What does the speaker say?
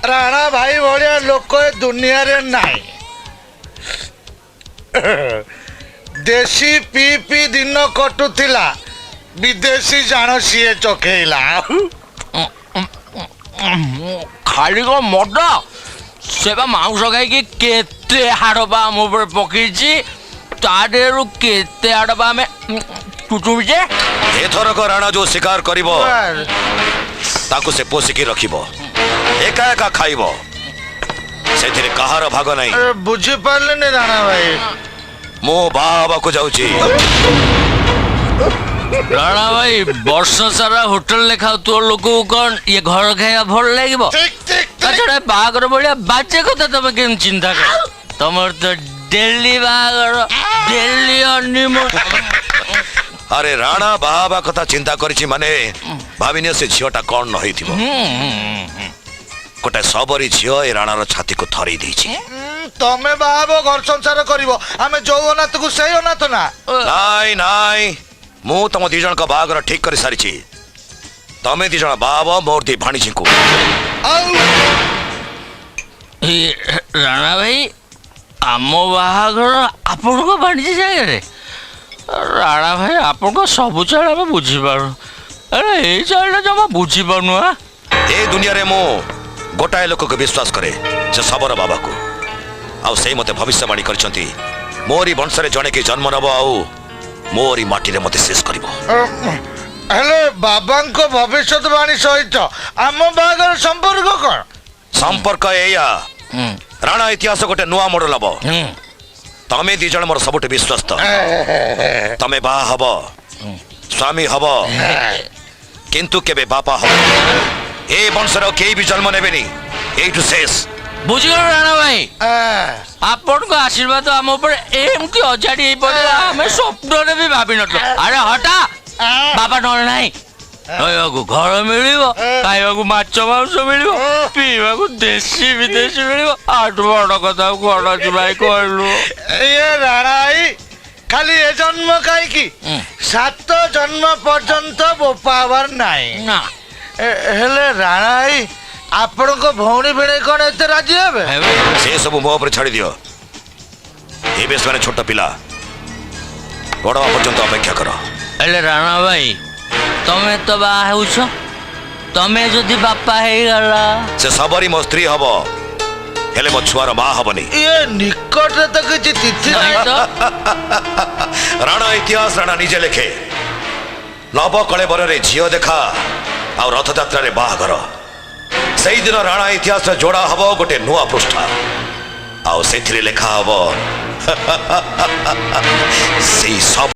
ରାଣା ଭାଇ ଭଳିଆ ଲୋକ ଏ ଦୁନିଆରେ ନାହିଁ। ଦେଶୀ ପି ପି ଦିନ କଟୁଥିଲା, ବିଦେଶୀ ଜାଣ ସିଏ ଚଖେଇଲା। ଖାଲି କଣ ମଦ, ସେ ବା ମାଉଁସ ଖାଇକି କେତେ ହାଡ଼ ବା ଆମ ଉପରେ ପକେଇଛି। ତା ଦେହରୁ କେତେ ହାଡ଼ ବା ଆମେ ଚୁଚୁମିଛେ। ଏଥରକ ରାଣା ଯୋଉ ଶିକାର କରିବ, ତାକୁ ସେ ପୋଷିକି ରଖିବ, ଏକା ଏକା ଖାଇବ, ସେଥିରେ କାହାର ଭାଗ ନାହିଁ। ଆରେ, ବୁଝିପାରିଲିନି ରାଣା ଭାଇ। ମୁଁ ବାହା ହବାକୁ ଯାଉଛି। ରାଣା ଭାଇ, ବର୍ଷ ସାରା ହୋଟେଲରେ ଖାଉଥିବ ଲୋକକୁ କଣ ଇଏ ଘର ଖାଇବା ଭଲ ଲାଗିବ? ଠିକ ଠିକ। ତା ଛଡ଼ା ବାହାଘର ଭଳିଆ ବାଜେ କଥା ତମେ କେମିତି ଚିନ୍ତା କର? ତମର ତ ଡେଲି ବାହାଘର, ଡେଲି ହନିମୁନ। ଆରେ, ରାଣା ବାହା ହବା କଥା ଚିନ୍ତା କରିଛି ମାନେ ଭାବିନିଅ ସେ ଝିଅଟା କଣ ନ ହେଇଥିବ। ଗୋଟେ ଶବରୀ ଝିଅ ଏ ରାଣାର ଛାତିକୁ ଥରେଇ ଦେଇଛି। ତମେ ବାହା ହବ, ଘର ସଂସାର କରିବ, ଆମେ ଯୋଉ ଅନାଥକୁ ସେଇ ଅନାଥ ନା? ନାଇଁ ନାଇଁ, ମୁଁ ତମ ଦି ଜଣଙ୍କ ବାହାଘର ଠିକ କରି ସାରିଛି। ତମେ ଦି ଜଣ ବାହା ହବ ମୋର ଦି ଭାଣିଜୀଙ୍କୁ। ଆଉ ଏ ରାଣା ଭାଇ, ଆମ ବାହାଘର ଆପଣଙ୍କ ଭାଣିଜୀ ସାଙ୍ଗରେ? ରାଣା ଭାଇ, ଆପଣଙ୍କ ସବୁ ଚାଳ ଆମେ ବୁଝିପାରୁ, ଆରେ ଏଇ ଚାଳଟା ଜମା ବୁଝିପାରୁନୁ। ଆ ଏ ଦୁନିଆରେ ମୁଁ ଗୋଟାଏ ଲୋକକୁ ବିଶ୍ୱାସ କରେ, ସେ ଶବର ବାବାକୁ। ଆଉ ସେଇ ମତେ ଭବିଷ୍ୟବାଣୀ କରିଛନ୍ତି, ମୋରି ବଂଶରେ ଜଣେ କି ଜନ୍ମ ନେବ ଆଉ ମୋରି ମାଟିରେ ମତେ ଶେଷ କରିବ। ହେଲେ ବାବାଙ୍କ ଭବିଷ୍ୟତବାଣୀ ସହିତ ଆମ ବାହାଘର ସମ୍ପର୍କ କଣ? ସମ୍ପର୍କ ଏଇଆ, ରାଣା ଇତିହାସ ଗୋଟେ ନୂଆ ମୋଡ଼ ନବ। ତମେ ଦି ଜଣ ମୋର ସବୁଠୁ ବିଶ୍ୱସ୍ତ। ତମେ ବାହା ହବ, ସ୍ୱାମୀ ହବ, କିନ୍ତୁ କେବେ ବାପା ହବ। ଏ ବଂଶର କେହି ବି ଜନ୍ମ ନେବେନି। ଏଇଠୁ ଶେଷ। ବୁଝିଗଲ ରାଣା ଭାଇ, ଆପଣଙ୍କ ଆଶୀର୍ବାଦ ଆମ ଉପରେ ଏମିତି ଅଜାଡ଼ି ହେଇପଡ଼ିଲା, ଆମେ ସ୍ୱପ୍ନରେ ବି ଭାବିନଥିଲୁ। ଆରେ ହଟା, ବାପା ନହେଲେ ନାହିଁ, ରହିବାକୁ ଘର ମିଳିବ, ଖାଇବାକୁ ମାଛ ମାଂସ ମିଳିବ, ପିଇବାକୁ ଦେଶୀ ବିଦେଶୀ ମିଳିବ। ଆଠୁ ବଡ଼ କଥା ଆଉ କଣ ଅଛି ଭାଇ, କହିଲୁ? ଇଏ ରାଣା ଭାଇ, ଖାଲି ଏ ଜନ୍ମ କାହିଁକି, 7 ଜନ୍ମ ପର୍ଯ୍ୟନ୍ତ ବୋପା ହବାର ନାହିଁ। ନା। ହେଲେ ରାଣା ଭାଇ, ଆପଣଙ୍କ ଭଉଣୀ ଭିଣେଇ କଣ ଏତେ ରାଜି ହେବେ? ସେ ସବୁ ମୋ ଉପରେ ଛାଡ଼ି ଦିଅ। ଏବେ ସେମାନେ ଛୋଟ ପିଲା, ବଡ଼ ହବା ପର୍ଯ୍ୟନ୍ତ ଅପେକ୍ଷା କର। ହେଲେ ରାଣା ଭାଇ, ତମେ ତ ବାହା ହେଉଛ, ତମେ ଯଦି ବାପା ହେଇଗଲା? ସେ ସବରୀ ମୋ ସ୍ତ୍ରୀ ହବ, ହେଲେ ମୋ ଛୁଆର ମା ହବନି। ଇଏ ନିକଟରେ ତ କିଛି ତିଥି ନାହିଁ ତ। ରାଣା ଇତିହାସ ରାଣା ନିଜେ ଲେଖେ। ନବକଳେବରରେ ଝିଅ ଦେଖା ଆଉ ରଥଯାତ୍ରାରେ ବାହାଘର। ସେଇଦିନ ରାଣା ଇତିହାସରେ ଯୋଡ଼ା ହବ ଗୋଟେ ନୂଆ ପୃଷ୍ଠା, ଆଉ ସେଥିରେ ଲେଖା ହବ ସେଇ ସବୁ